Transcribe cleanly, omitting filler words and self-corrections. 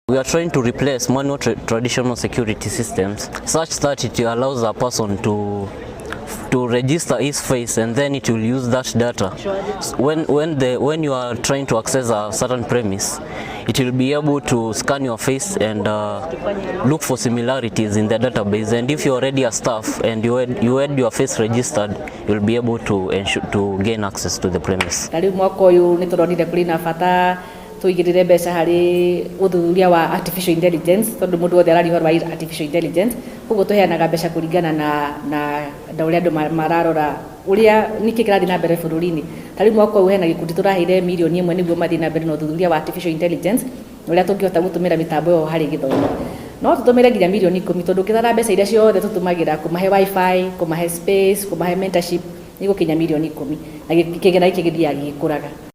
We are trying to replace manual traditional security systems such that it allows a person to register his face, and then it will use that data. When you are trying to access a certain premise, it will be able to scan your face and look for similarities in the database. And if you're already a staff and you had your face registered, you'll be able to gain access to the premise. Ta rĩu mwaka ũyũ nĩ tũronire kũrĩ na bata tũigĩrĩre mbeca harĩ ũthuthuria wa artificial intelligence, tondũ mũndũ wothe araria ũhoro wa artificial intelligence. Koguo tũheanaga mbeca kũringana na ũrĩa andũ mararora ũrĩa nĩkĩ kĩrathiĩ na mbere bũrũri-inĩ. Ta rĩu mwaka ũyũ hena gĩkundi tũraheire 1 mirioni nĩguo mathiĩ na mbere na ũthuthuria wa artificial intelligence na ũrĩa tũngĩhota gũtũmĩra mĩtambo ĩyo harĩ gĩthomo. No tũtũmĩre nginya 10 mirioni tondũ ũkĩtara mbeca iria ciothe tũtũmagĩra kũmahe WiFi, kũmahe space, kũmahe mentorship, nĩ gũkinya 10 mirioni, na kĩgĩna gĩkĩ gĩthiaga gĩgĩkũraga.